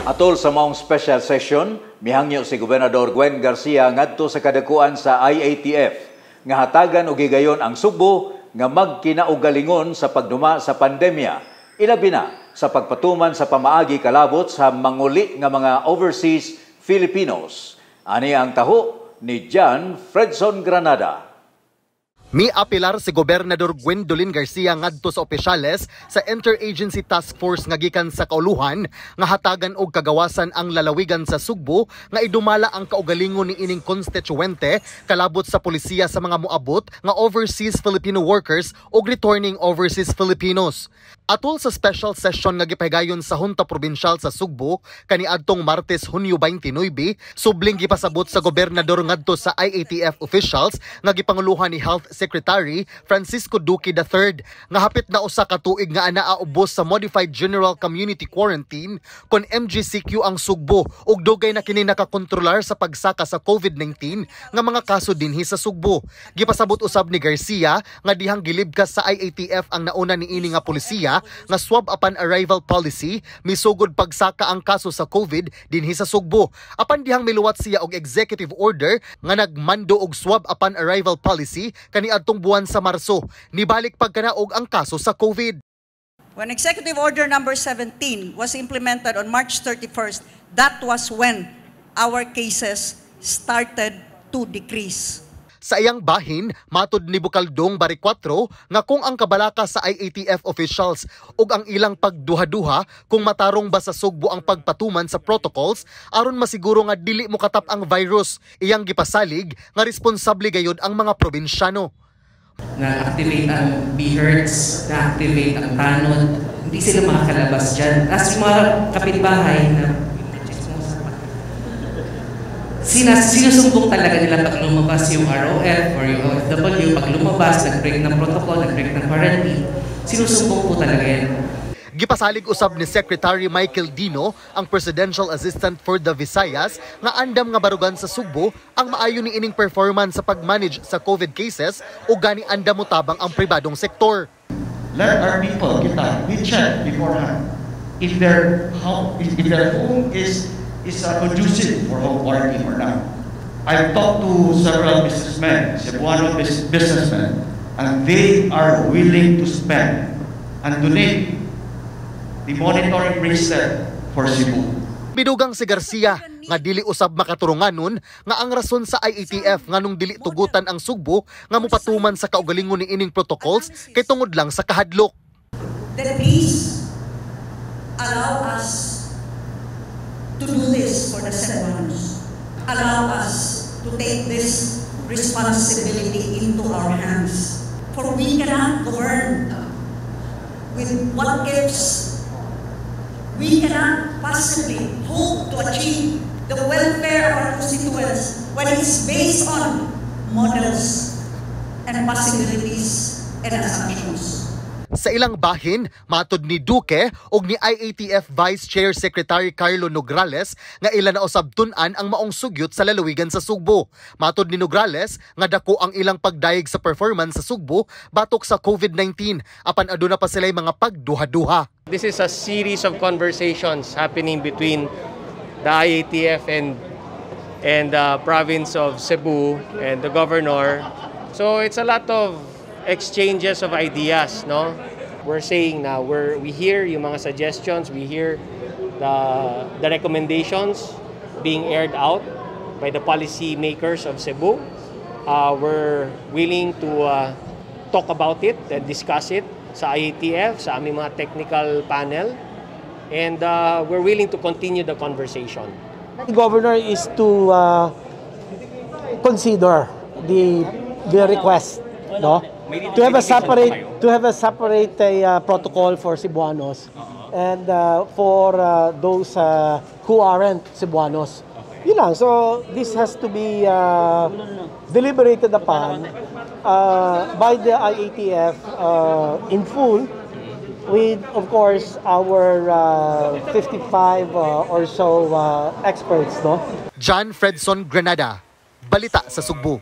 Atol sa maong special session, mihangyo si Gobernador Gwen Garcia ngadto sa kadakuan sa IATF nga hatagan og higayon ang Sugbo nga magkinaugalingon sa pagduma sa pandemya, ilabi na sa pagpatuman sa pamaagi kalabot sa manguli nga mga overseas Filipinos. Ani ang taho ni John Fredson Granada. Mi-apelar si Gobernador Gwendolyn Garcia ngadto sa opisyales sa Interagency Task Force nga gikan sa kauluhan nga hatagan og kagawasan ang lalawigan sa Sugbo nga idumala ang kaugalingon ni ining konstituente kalabot sa polisiya sa mga moabot nga overseas Filipino workers ug returning overseas Filipinos. Atol sa special session nga gipahigayon sa Junta Provincial sa Sugbo kaniadtong Martes, Hunyo 29, subling gipasabot sa gobernador ngadto sa IATF officials nga gipanguluhan ni Health Secretary Francisco Duque III nga hapit na 1 ka tuig nga anaa ubos sa Modified General Community Quarantine kon MGCQ ang Sugbo ug dugay na kini nakakontrolar sa pagsaka sa COVID-19 nga mga kaso dinhi sa Sugbo. Gipasabot usab ni Garcia nga dihang gilibkas sa IATF ang nauna niini nga polisiya nga swab upon arrival policy, misugod pagsaka ang kaso sa COVID dinhi sa Sugbo. Apan dihang miluwat siya og executive order nga nagmando og swab upon arrival policy kaniadtong buwan sa Marso, nibalik pagkanaog ang kaso sa COVID. When Executive Order number 17 was implemented on March 31st, that was when our cases started to decrease. Sa iyang bahin, matod ni Bukaldong Baricuatro nga kung ang kabalaka sa IATF officials ug ang ilang pagduha-duha kung matarong ba sa Sugbo ang pagpatuman sa protocols aron masiguro nga dili mokatap ang virus, iyang gipasalig nga responsable gayud ang mga probinsyano. Na-activate ang B-Hertz, na-activate ang tanod, hindi sila makakalabas dyan. Tapos yung mga kapitbahay na sinusumbong talaga nila pag lumabas yung ROF or yung OFW, pag lumabas, nag-break ng protocol, nag-break ng quarantine, sinusumbong po talaga yan. Gipasalig usab ni Secretary Michael Dino, ang Presidential Assistant for the Visayas, nga andam nga barugan sa Sugbo ang maayo ni ining performance sa pag-manage sa COVID cases o gani andam motabang ang pribadong sektor. Let our people, kita, we check beforehand if their home is conducive for home quarantine or not. I've talked to several businessmen, Cebuano businessmen, and they are willing to spend and donate the monitoring bracelet for Cebu. Midugang si Garcia nga dili usab makaturunganon nga ang rason sa IATF nganong dili tugutan ang Sugbo nga mopatuman sa kaugalingon ni ining protocols kay tungod lang sa kahadlok. Then please allow us to do this for the Cebuanos. Allow us to take this responsibility into our hands. For we cannot govern with what ifs. We cannot possibly hope to achieve the welfare of our constituents when it's based on models and possibilities and assumptions. Sa ilang bahin, matod ni Duque ug ni IATF Vice Chair Secretary Carlo Nograles nga ila na usab tun-an ang maong sugyot sa lalawigan sa Sugbo. Matod ni Nograles nga dako ang ilang pagdayeg sa performance sa Sugbo batok sa COVID-19 apan aduna pa sila'y mga pagduha-duha. This is a series of conversations happening between the IATF and the province of Cebu and the governor. So it's a lot of exchanges of ideas, no? We're saying now we hear yung mga suggestions, we hear the recommendations being aired out by the policy makers of Cebu. We're willing to talk about it and discuss it sa IATF, sa aming mga technical panel. And we're willing to continue the conversation. The governor is to consider the request, no? To have a separate protocol for Cebuanos and for those who aren't Cebuanos. Yun lang. So this has to be deliberated upon by the IATF in full with, of course, our 55 or so experts, no? John Fredson Granada, Balita sa Sugbo.